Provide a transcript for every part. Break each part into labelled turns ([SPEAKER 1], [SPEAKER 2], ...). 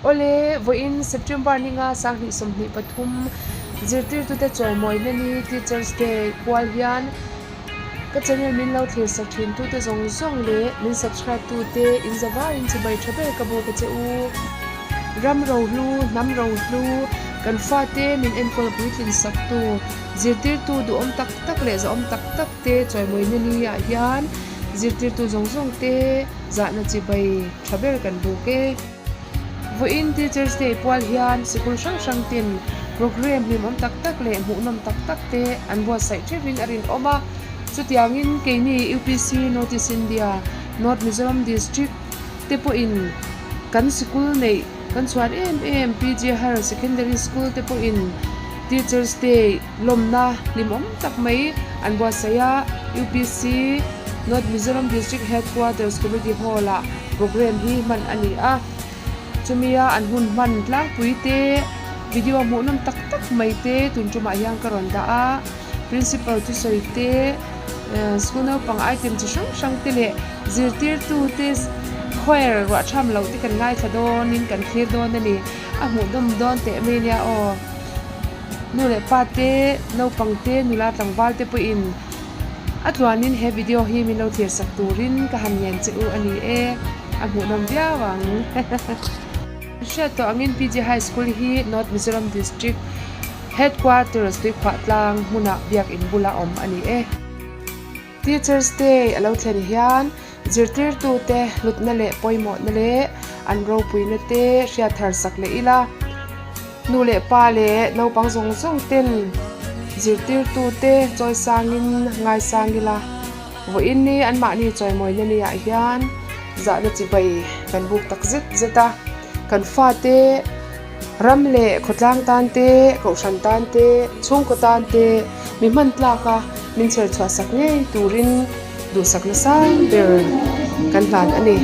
[SPEAKER 1] Awle, vawiin September ninga 2023 zirtirtute chawimawina ni Teachers Day kual hian ka channel min lo thlir sak thin tute zawng zawng leh min subscribe tute in za varin chibai tha ber ka buk a che u. Ram rohlu, hnam rohlu, kan fate min enkawl puitlin sak tu, zirtirtu duhawm tak tak leh zahawm tak tak te chawimawina ni ah hian zirtirtu zawng zawng te zahna chibai tha ber kan buk e. Vawiin Teachers Day pual hian sikul hrang hrang ten programme hlimawm tak tak leh hmuhnawm tak tak te an buatsaih theuhin a rinawm a. Chutiangin keini UPC North East India, North Mizoram District te pawhin kan sikul neih kan chhuan em em PG Higher Secondary School te pawhin Teachers Day lawmna hlimawm tak mai an buatsaih a. UPC North Mizoram District Headquarters Committee Hall-ah Programme hi hman a ni a, chumia an hun hman tlangpui te, video hmuhnawm tak tak mai te tun tumah hian ka rawn dah a, Principal thusawi te, school naupang item chi hrang hrang te leh zirtirtu te choir ruah tham loh te kan ngaithla dawnin kan thlir dawn a ni, a hmuhnawm dawn teh mai nia aw. Nu leh pa te, naupang te, nula tlangval te pawhin. A tluanin he video hi min lo thlir sak turin ka han ngen che u a ni e, a hmuhnawm viau ang. Hriat tawh angin PG High School hi North Mizoram District Headquarters Tuikhuah tlang hmunah biakin bula awm a ni e. Teachers Day a lo thlen hian zirtirtute hlutna leh pawimawhna leh an ropuina te hriat thar sak leh ila. Nu leh pa leh naupang zawng zawng ten zirtirtute chawi sangin ngaisang ila, vawiin ni anmahni chawimawina ni ah hian zahna chibai kan buk tak zet zet a, kan fate ram leh khawtlang tan te, kohhran tan te, chhungkaw tan te mi hman tlak a min chher chhuah sak ngei turin duhsakna sang ber kan hlan a ni.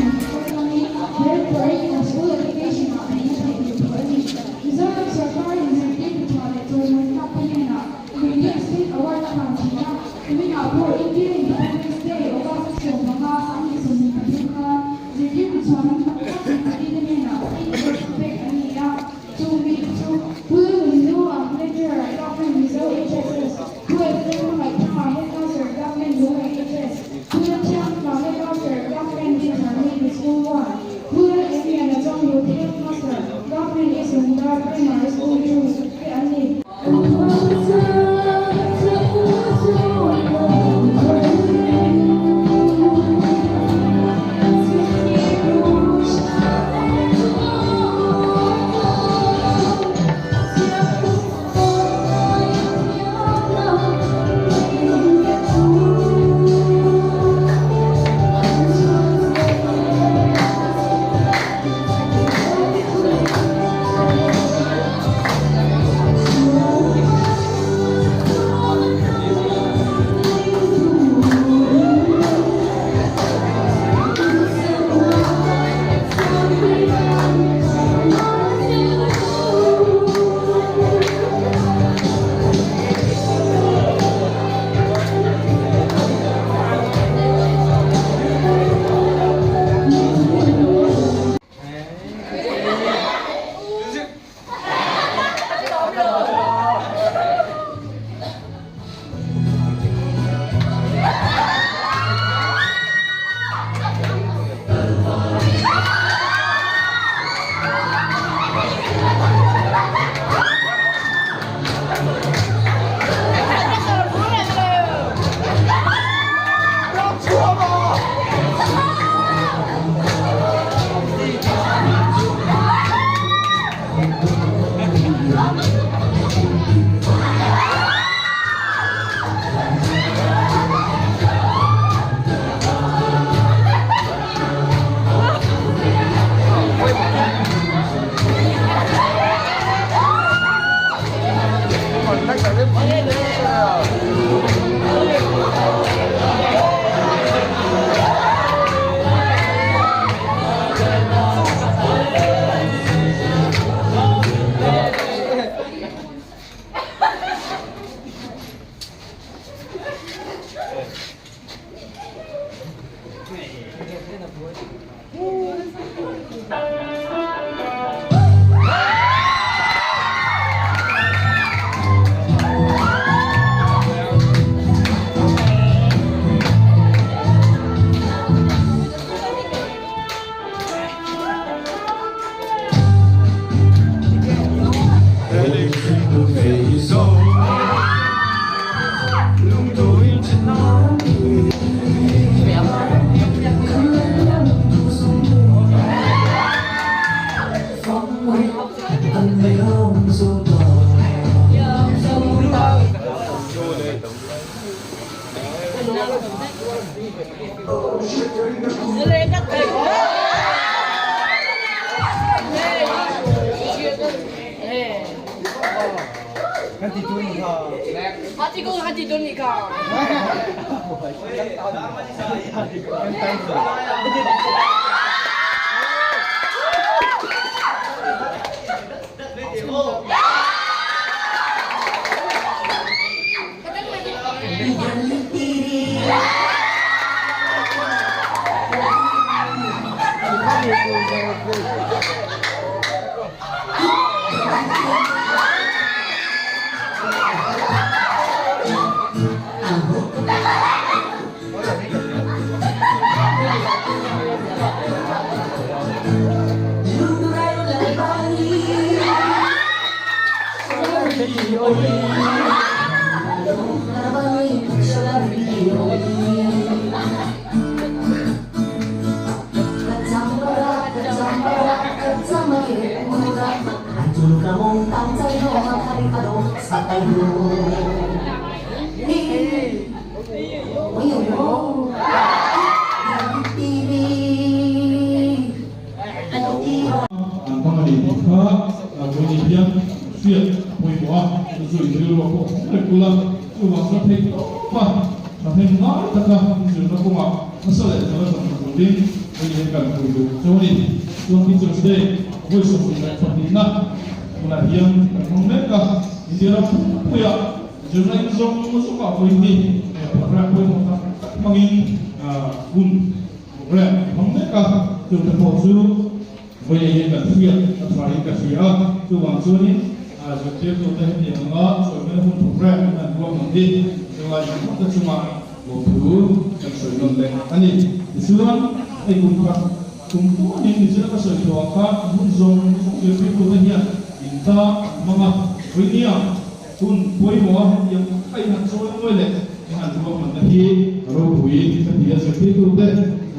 [SPEAKER 2] An hmang a ni tih kha Vawiin hian hriat a pawimawh a, chu chu in rilru a pawh thleng reng bul a, chuvang chuan theih tawp a, thahnem ngai taka inzirna kawngah nasa leh zala zawng tha turin Vawiin hian kan pui duh chauh a ni. Chuan Teachers Day vawi 22 na tunah hian kan hmang mek a, India ram pumpuiah zirna in zawng zawngah vawiin hi program pawimawh tak tak hmangin hun Program a hmang mek a, chute pawh chu vawiin hian kan hriat a tha in ka hria a, chuvang chuanin zirtirtute hetiang anga chawimena hun program an han ruam ang hi zirlai zawng zawngte chungah lawmthu kan sawi nawn leh a ni. Tichuan, hei kum khat kum tuanin nichina ka sawi tawh ang khan hun zawng zawng zirtirtute hian in ta an hmang a, vawinia Hun pawimawh a hetiang a inhan chawi mawi leh inhan ruahmanna hi ropui ka ti a, zirtirtute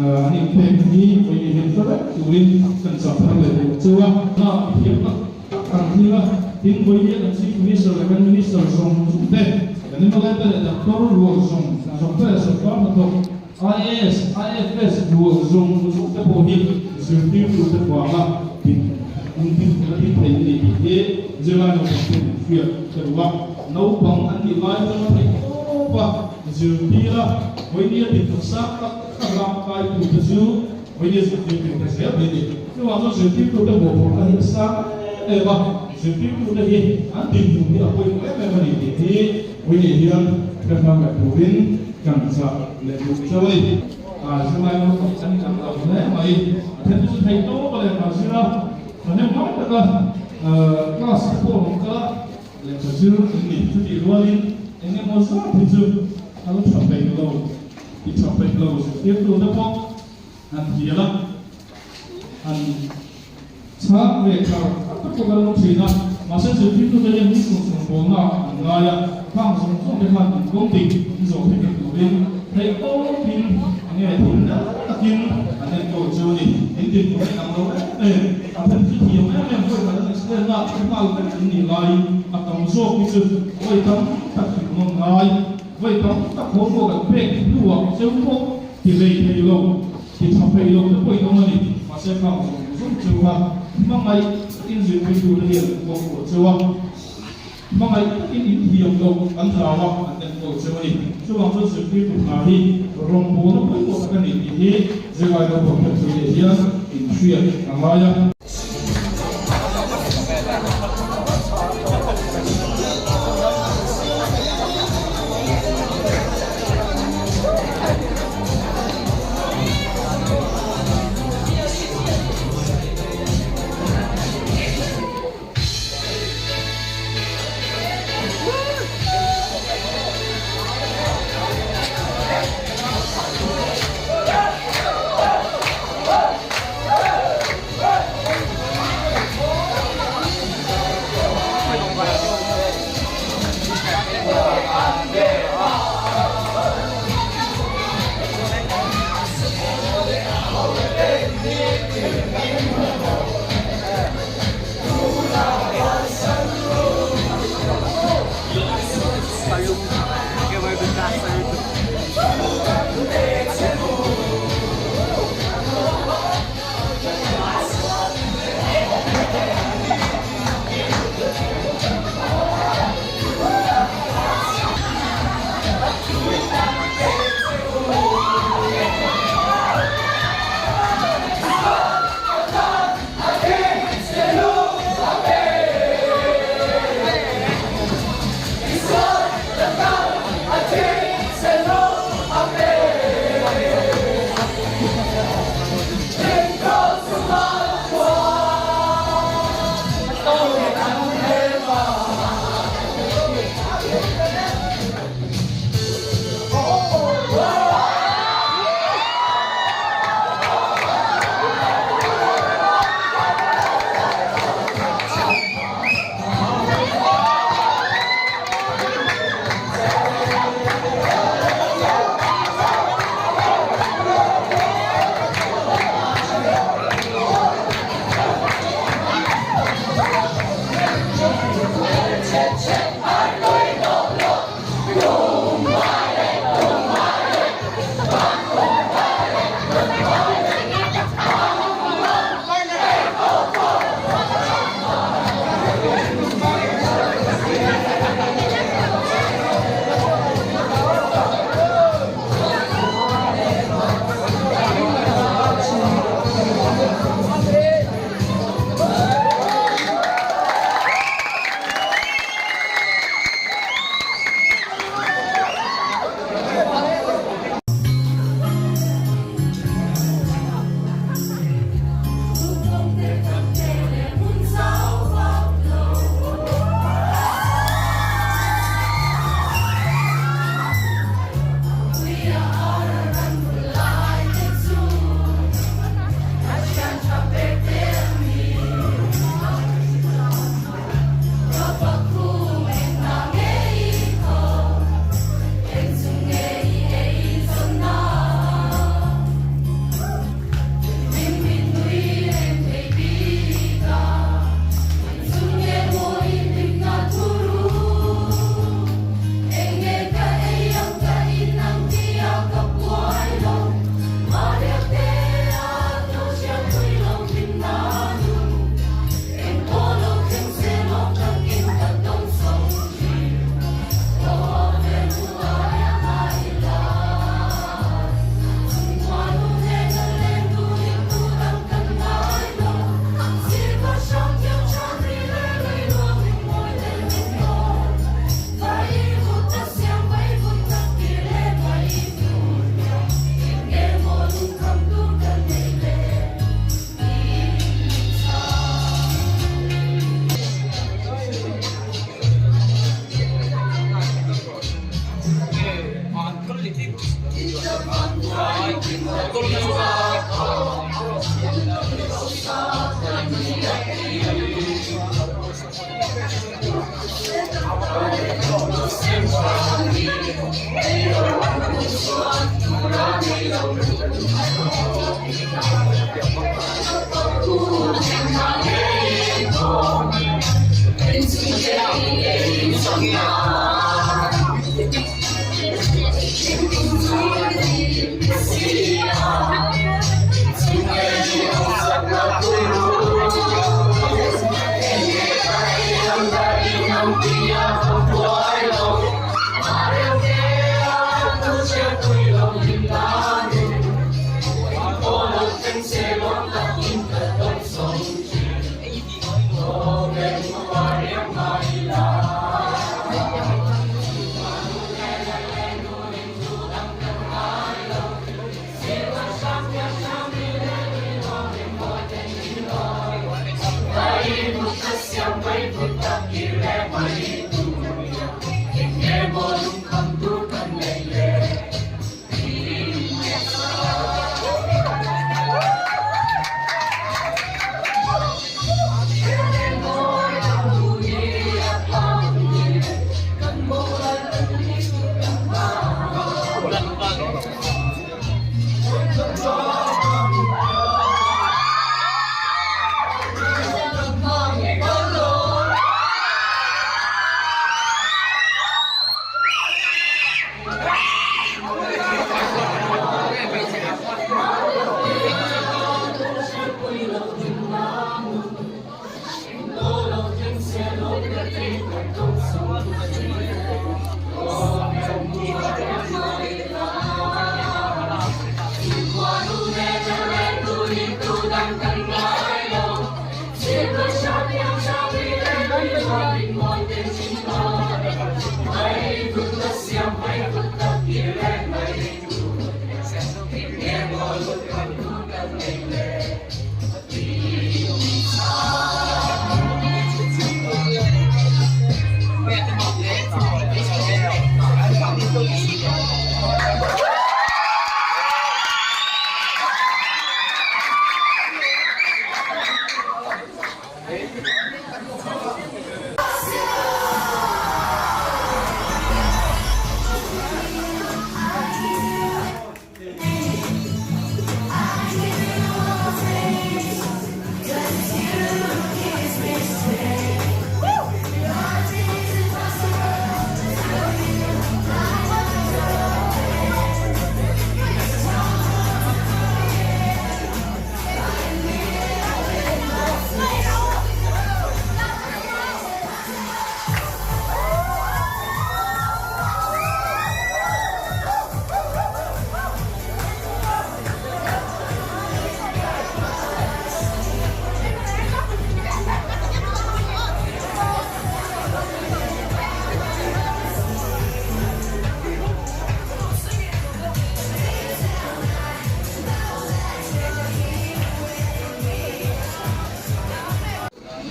[SPEAKER 2] an inpek hi vawiin hian hre vek turin kan chah thar leh duh cheu a. Hna i thiam tak tak an thlir a, tin vawiin kan Chief Minister leh kan Minister zawng zawng te, kan mla te leh Doctor rual zawng zawng te leh sawrkar hnathawk IAS, IFS rual zawng zawng te pawh hi zirtirtute vanga din din la din thei a ni tih hi zirlai naupang ten an hriat ka duh a. Naupang an nih lai atanga theih tawp a zirtir a, vawinia dinhmun sang tak tak ram kaitute chu vawinia zirtirtute zel mai a ni. Chuvang chuan zirtirtute mawhphurhna hi a sang em em a, zirtirtute hi an dinhmun hi a pawimawh em em a ni tih hi vawinia hian hre hmang leh turin kan chah leh duh chauh a ni. Zirlai naupang an inang lo hle mai. A then chu thei tawp a lehkha zir a, thahnem ngai taka class te pawh rawn kal a, lehkha zir an ni. Chutih rualin eng emaw zat hi chu kal tha peih lo, ti tha peih lo zirtirtute pawh han hnial a, han chhang ve thar tak tak pawh kan awm thin a. Mahse zirtirtute hian ni sawm sawm bawlna an ngai a, khang zawng zawng te khan in kawng dik an zawh theihna turin theih tawpin eng nge thil nal takin an enkawl chu a ni. In dinhmun a inang lo em em, a then chu thiam em em vawi khat an explain na hre nghal vek an nih laiin a tam zawk hi chu vawi tam tak hrilh nawn ngai, vawi tam tak homework an pek hnuah cheu pawh ti hlei thei lo. Ti tha peih lo te pawhin awm a ni. Mahse khang zawng zawng cheu kha hmangaih takin zirpui tur te hian an kuang kuah cheu a, hmangaih takin in thiam loh an hlau a, an enkawl cheu a ni. Chuvang chuan zirtirtu hna hi rawngbawlna pawimawh tak a ni tih hi zirlai naupang te chu leh hian inhriat a ngai a.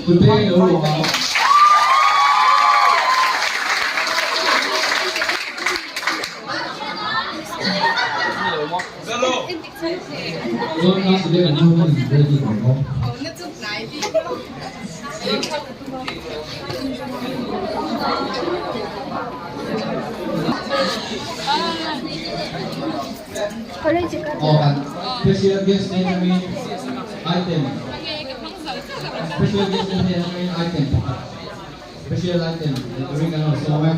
[SPEAKER 2] Tute lo luah a. Chuan class te kan hmang in ready ang aw. Aw kan special guest te atangin item special guest te hnen atangin item pakhat special item nei turin kan rawn sawm e.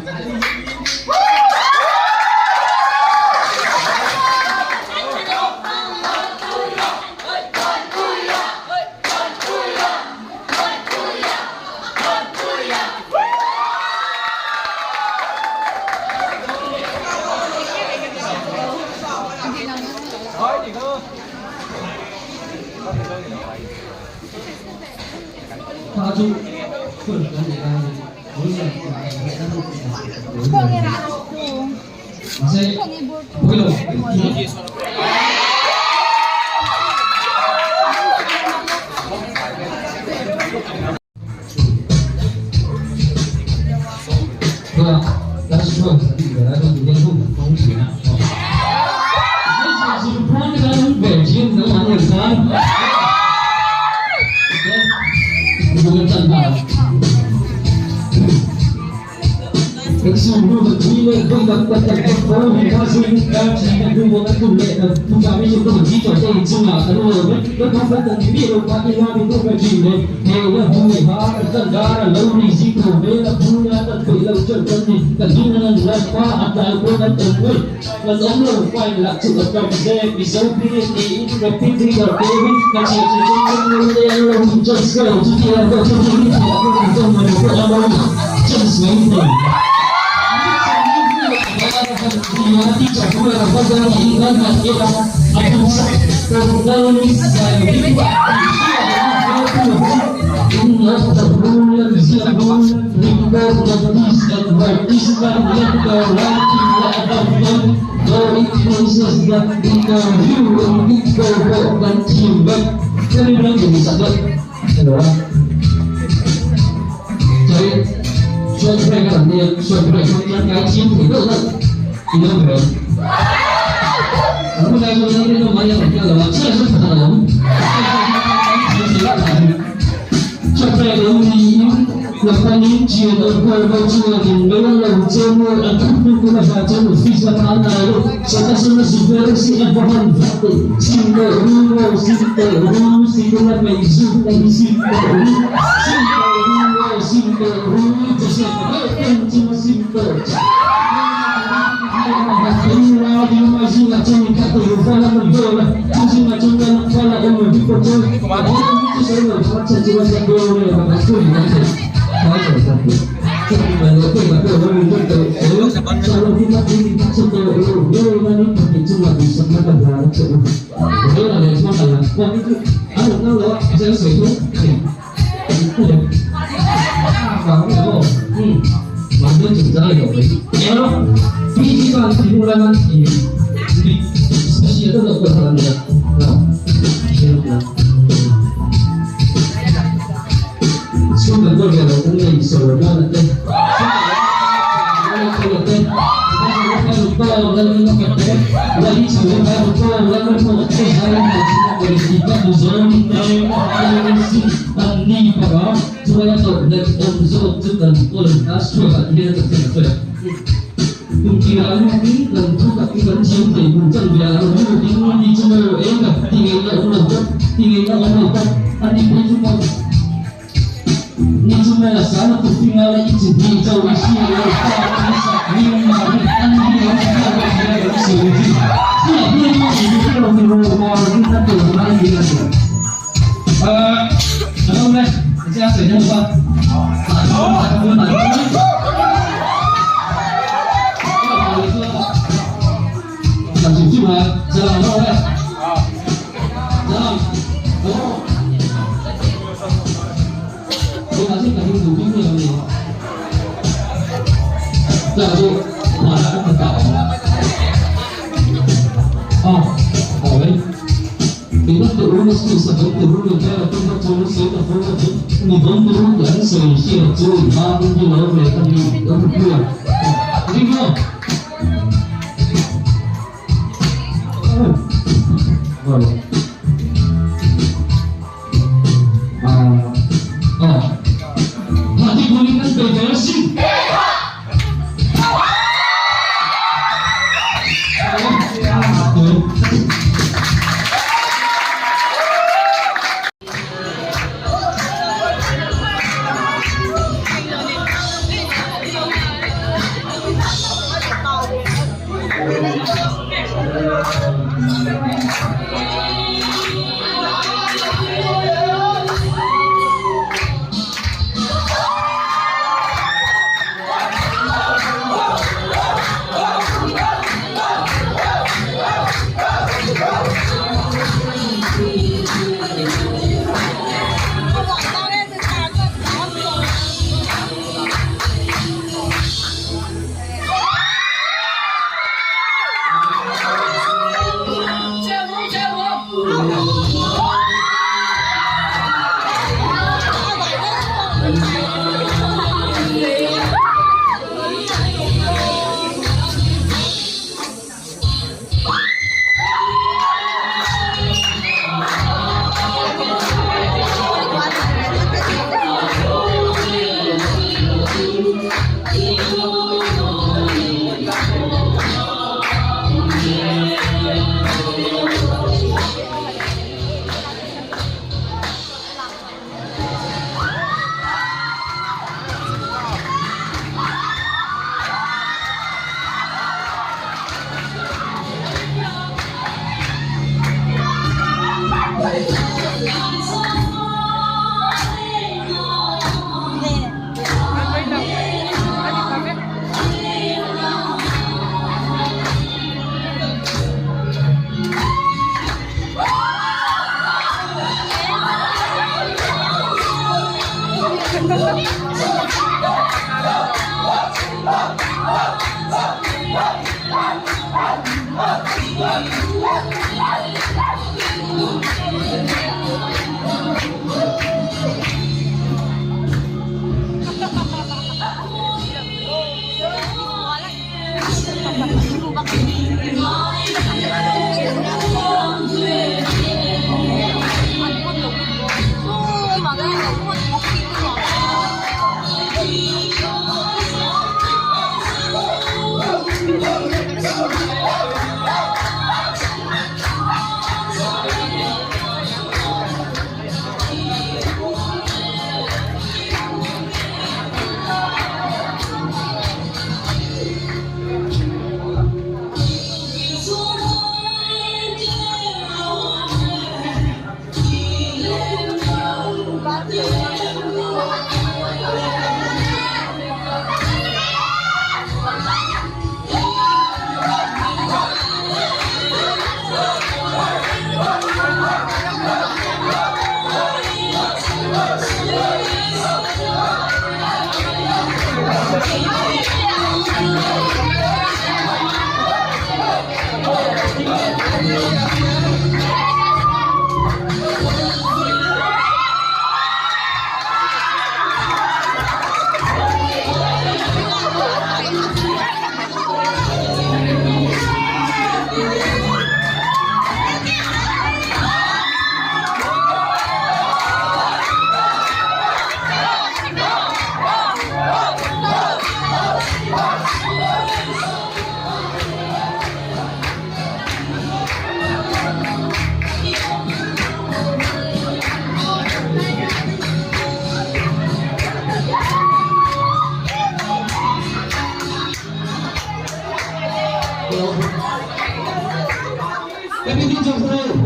[SPEAKER 3] Happy Teachers Day!